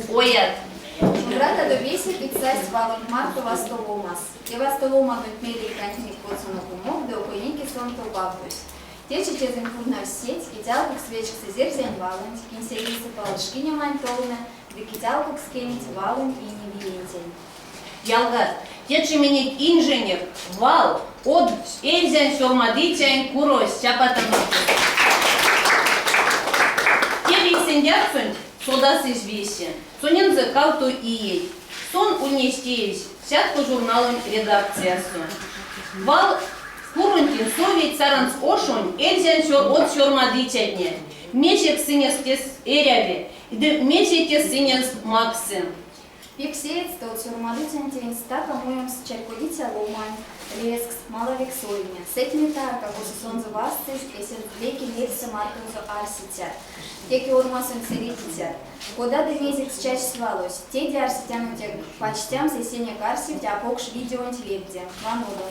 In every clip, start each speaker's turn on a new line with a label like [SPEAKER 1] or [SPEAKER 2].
[SPEAKER 1] Оят!
[SPEAKER 2] Шумбратадо весе пицязь валонть марто вастовомас. Те вастовомадонть мейле кандтнить потсонок умок ды окойники сон топавтовсь. Течи тезэнь пурнавсть сеть, кить алкукс вечксызь эрзянь валонть, кинь седейсэ палы шкинемань толнэ ды кить алкукс кемить валонь ине виентень.
[SPEAKER 1] Ялгат, течи минек инженек, вал, од эрзянь сёрмадыцянь курось чапатано. Те вейсэндявксонть содасызь весе. Сонензэ кавто иеть. Сон ульнесь теезь Сятко журналонь редакциясо. Вал куронтень совить Саранск ошонь эрзянь од сёрмадыцятне. Мезекс сынест эряви ды мезе те сыненст максы?
[SPEAKER 2] Пек сеедьстэ од сёрмадыцянтень стака муемс чарькодиця ломань, лезкс, малавикс ойме, сэтьме тарка, косо сонзэ вастсызь эсест вейке мельсэ мартонзо арсицят, теке ормасонть сэредицят. Кода ды мезекс чачсь валось, теде арсетяно тенк пачтямс эсенек арсевть а покш видеонть вельде. Ванодо.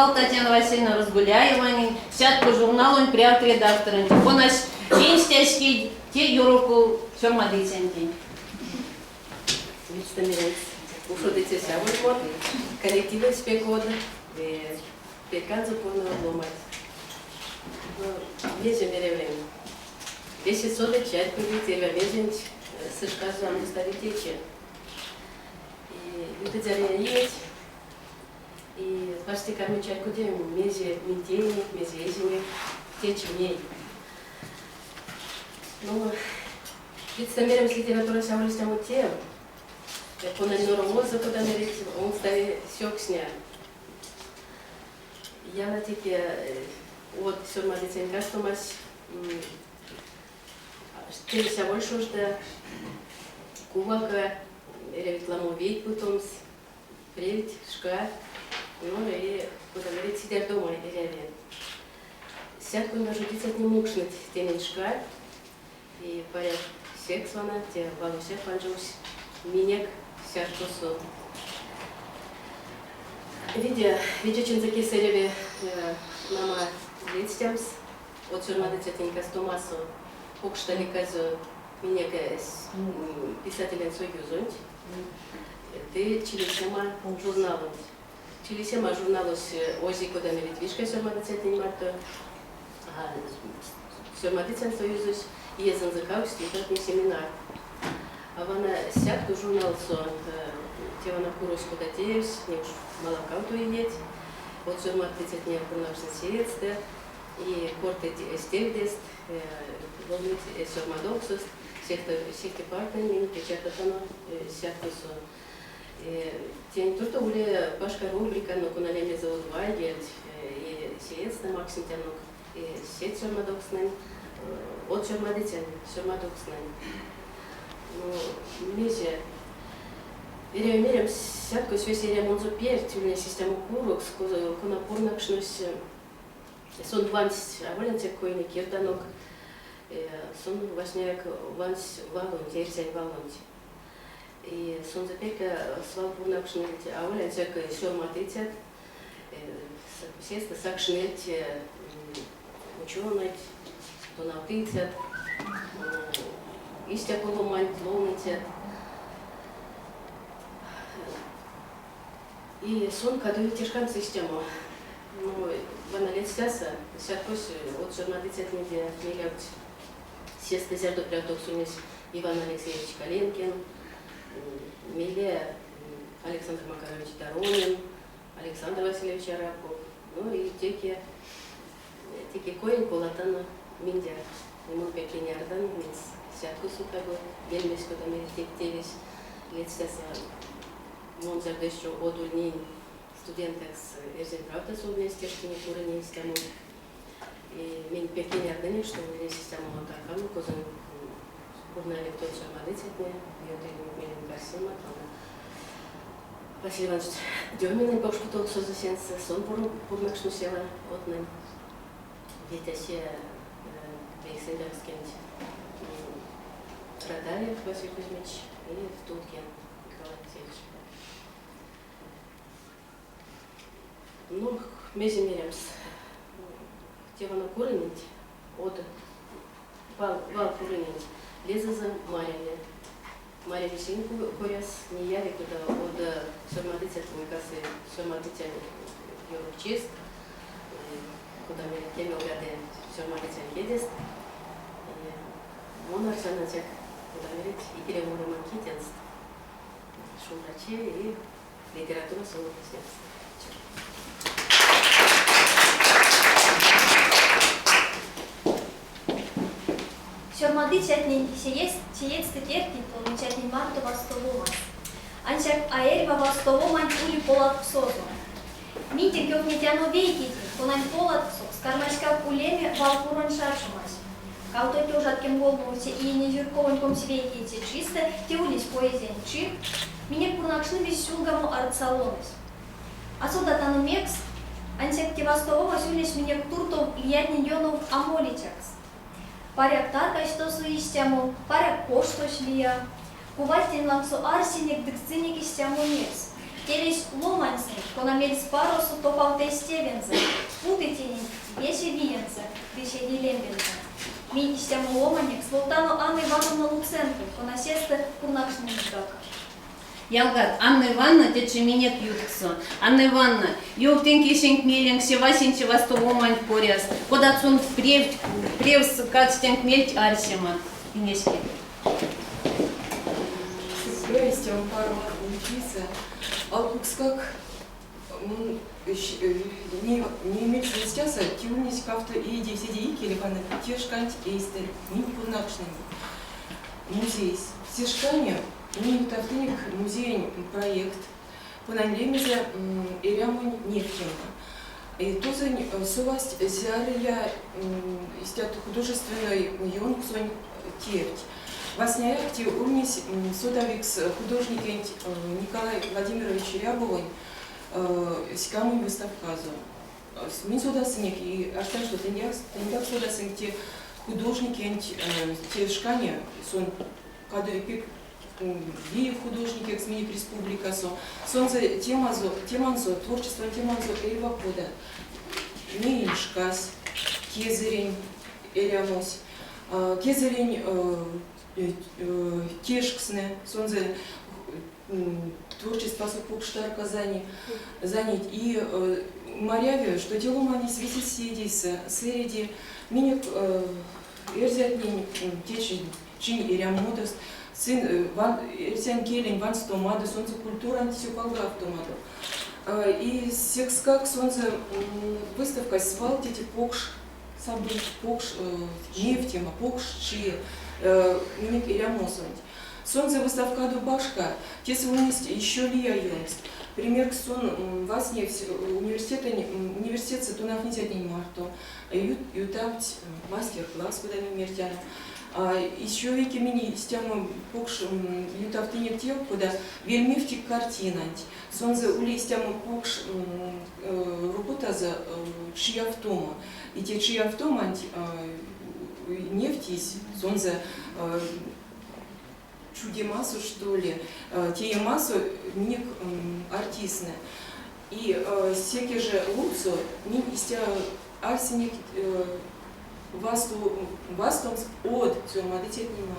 [SPEAKER 1] вал Татьяна Васильевна Разгуляеванень, Сятко журналонь прявт редакторонть, конась венстясь кедь те ёроков сёрмадыцянтень.
[SPEAKER 3] Видьстэ меремс, ушодыцясь аволь мон, коллективесь пек од, перьканзо пурны ломанть. Мезе меревлинь? Весе содыть, чарькодить, эрьва мезенть сы шказо анокстави течи. И ютыть зярыя иеть, и парсте карми чарькодеме, мезе минь теинек, мезе эзинек течи ней. Ну, видьстэ меремс, литературась аволь истямо тев, конань норовозо, кода мерить, онкстави сёксня. Ялатеке од сёрмадыцянь кастомась тевесь аволь шожда, кувака, эрявить ламо вийть путомс, превть, шка, ну и, кода мерить, цидярдома эряви. Сятконь важодицятне мукшныть тенень шка, и паряк секс вана те валось панжовсь минек сяткосо. Виде, видечинзэ кис эряви нама ледстямс од сёрмадыцятнень кастомасо покш таликазо минек писателень союзонть ды Чилисема журналонть. Чилисема журналось ози кода мерить вишка сёрмадыцятнень марто. Сёрмадыцянь союзось иезэнзэ кавксть ютавтни семинар. А вана Сятко журналсо те вана курось кода теевсь, ней уш малав кавто иеть. Од сёрмадыцятне пурнавкшныть сеедьстэ и кортыть эсь тевдест, ловныть эсь сёрмадовксост, сехте партнэнь минь печататано Сяткосо. Тень туртов ули башка рубрика, но кона лемезэ од вайгельть, и сеедьстэ макснетянок сеть сёрмадовкстнэнь, од сёрмадыцянь сёрмадовкстнэнь. Ну, мезе, эряви меремс, Сяткось весе эрямонзо перть ульнесь истямо курокс, кона пурнакшнось, сон вансь аволь ансяк койне кирданок, сон васняяк вансь валонть, эрзянь валонть. И сонзэ пек свал пурнакшныльть аволь ансяк сёрмадыцят, сестэ сакшныльть учёнойть, тонавтыцят, истя ломанть, ловныцят. И сон кадови те шкамс истямо. Ну, вана ледстяса, сяткось од сёрмадыцятнеде мелявтсь. Сестэ, зярдо прявтокс ульнесь Иван Алексеевич Калинкин, мейле Александр Макарович Доронин, Александр Васильевич Арапов, ну и теке, теке коень колатано миндяк. Мон пек кенярдан, минсь Сяткосо таго вельмесь, кода мерить, тевесь ледстяса. Мон зярдо ещё од ульнинь студентэкс Эрзянь правдасо ульнесь тешкине курыне истямо. И минь пек кенярдынек, што ульнесь истямо тарканок, козонь пурнавить тот сёрмадыцятне, ёвтылинек мелень арсемат. Василий Иванович Деминэнь покш путовксозо сеньсэ, сон пурнакшнось яла однэнь. Ветясь вейсэндявкскенть Радаев Василий Кузьмич и Втулкин Николай Алексеевич. Ну, мезе меремс, те вана курыненть, од вал, вал курыненть лезэзэ маряви. Маряви сень коряс, неяви, кода од сёрмадыцятнень касы сёрмадыцянь ёрокчист, кода мерить, кемелгады сёрмадыцянь кедест. Мон арсян ансяк, кода мерить, икеле молема ки тенст. Шумбрачи и литературасо ловносемс.
[SPEAKER 2] Сёрмадыцятнень сеедьстэ тердить ловныцятнень марто вастовомас. Ансяк а эрьва вастовоманть ули поладксозо. Минь тенк ёвтнетяно вейкеде, конань поладксокс кармаськак улеме валкуронь шачомась. 6 тёжат 13 иень эйзюрковонь 21-це чистэ те ульнесь поэзиянь чи, минек пурнакшнымизь Сюлгамо арт-салонось. А содатано мекс, ансяк те вастовомась ульнесь минек туртов лиятнень ёнов а молицякс. Паряк таркась тосо истямо, паряк коштось лия. Кувать тень лангсо арсинек ды кцинек истямо мельс. Тевесь ломаньсэнть, кона мельспаросо топавты эсь тевензэ, путы тенень весе виензэ ды седейлембензэ. Минь истямо ломанекс ловтано Анна Ивановна Луценко, кона сестэ пурнакшнымизьгак.
[SPEAKER 1] Ялгат, Анна Ивановна течи минек ютксо. Анна Ивановна, ёвтынк эсенк меленк се васенце вастовоманть коряс, кодат сон превть, превс кадсь тенк мельть-арсемат. Инеськеть.
[SPEAKER 4] Сюкпря истямо паро учиться. Алкукскак не истяса, те ульнесь кавто иеде седе икеле вана те шканть эйстэ минь пурнакшнынек музейс. Се шкане минь ютавтынек музеень проект, конань лемезэ Эрямонь невтема. И тозонь совасть зярыя истят художественной ёнксонь тевть. Васняяк те ульнесь содавикс художникенть Николай Владимирович Рябовонь ськамонь выставказо. Минь содасынек и арсян, что тыньгак содасынк те художникенть те шкане сон кадови пек виев художникекс минек республикасо. Сонзэ темазо, теманзо, творчествань теманзо эрьва кода. Неень шкась, кезэрень эрямось, кезэрень тешкстнэ, сонзэ творчествасо покш тарка занять. И маряви, что те ломанесь весе седейсэ, сэреди. Минек эрзятнень течинь чинь эрямодост, сынь эрзянь келень ванстомадо, сонзэ культуранть сюпалгавтомадо. И секскак сонзэ выставкась свал тети покш событий, покш невтема, покш чи минек эрямосонть. Сонзэ выставкадо башка, тесэ ульнесть еще лия ёнкст. Примеркс сон вастневсь университетэнь университетсэ тонавтницятнень марто, ютавтсь мастер-класс, кода минь мертяно. Еще вейке минь истямо покш ютавтынек тев, кода вельмевтик картинанть. Сонзэ ули истямо покш роботазо чиявтомо. И те чиявтоманть невтизь сонзэ чудемасо, что ли, теемасо минек артистнэ. И секе же лувсо минь истя арсинек вастомс од сёрмадыцятнень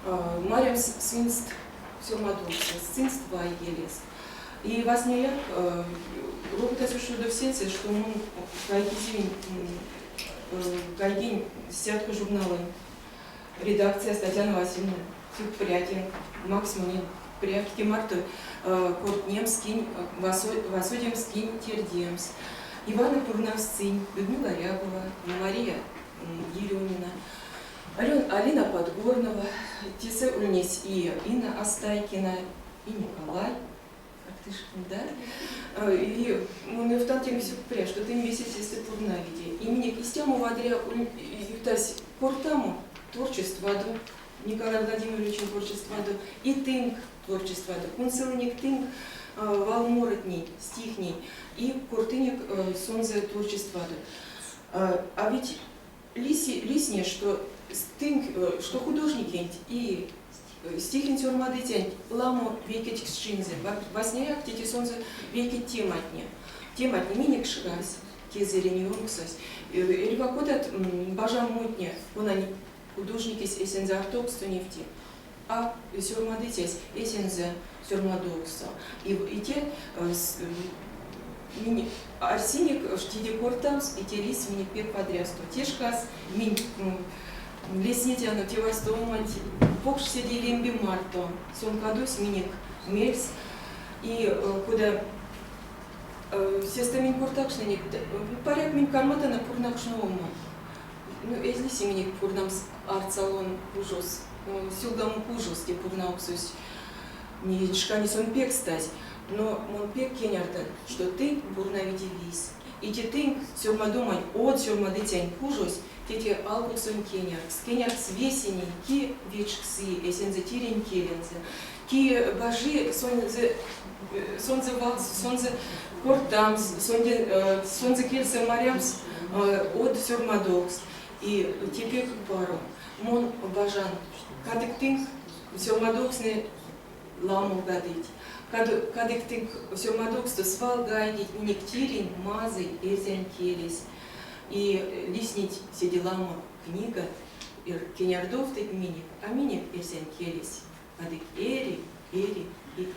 [SPEAKER 4] марто, марямс сынст сёрмадовксост, сынст вайгелест. И васняяк роботась ушодовсеньсэ, что мон гайгизинь гайгинь Сятко журналонь редакцияс Татьяна Васильевна сюкпря тенк, макссь монень прявт марто кортнемс, кинь васодемс, кинь тердемс. Ивана Пурнавсцинь, Людмила Рябова, Мария Еремина, Алина Подгорнова, тесэ ульнесь и Инна Астайкина, и Николай Артышкин, да? И мон ёвтан тенк сюкпря, что тынь весе сестэ пурнавиде. И минек истямо вадря ютась кортамо творчествадо, Николай Владимировичень творчествадо, и тынк творчествадо. Кунсолынек тынк валморотнень, стихнень, и кортынек сонзэ творчествадо. А ведь лиси, лисни, что тынк, что художникенть и стихень сёрмадыцянть ламо вейкетьксчинзэ. Васняяк теке сонзэ вейкеть тематне. Тематне минек шкась, кезэрень ёнксось, эрьва кодат бажамотне, конань художникесь эсензэ артовкссо невти, а сёрмадыцясь эсензэ сёрмадовкссо. И те минь арсинек теде кортамс, и те лиссь минек пек вадрясто. Те шкас минь ледстнетяно те вастовоманть покш седейлембе марто. Сон кадовсь минек мельс. И кода сестэ минь кортакшнынек, паряк минь карматано пурнакшномо. Ну, эзь лисе минек пурнамс арт-салон кужос, сюлгамо кужос те пурнавксось. Неень шкане сон пекстазь, но мон пек кенярдан, что тынь пурнавиде вейс. И те тынк сёрмадомань од сёрмадыцянь кужось, те алкуксонь кеняркс. Кеняркс весенень, ки вечксы эсензэ тиринь келензэ, ки бажи сонзэ сонзэ валс, сонзэ кортамс, сонзэ кельсэ марямс од сёрмадовкст. И те пек паро. Мон бажан, кадык тынк сёрмадовкстнэ. ламолгадыть. Кадык тынк сёрмадовксто свал гайгить минек тиринь, мазый эрзянь келесь. И лиснить седе ламо книгат, кенярдовтыть минек, а минек эрзянь келесь. Кадык эри, эри и эри.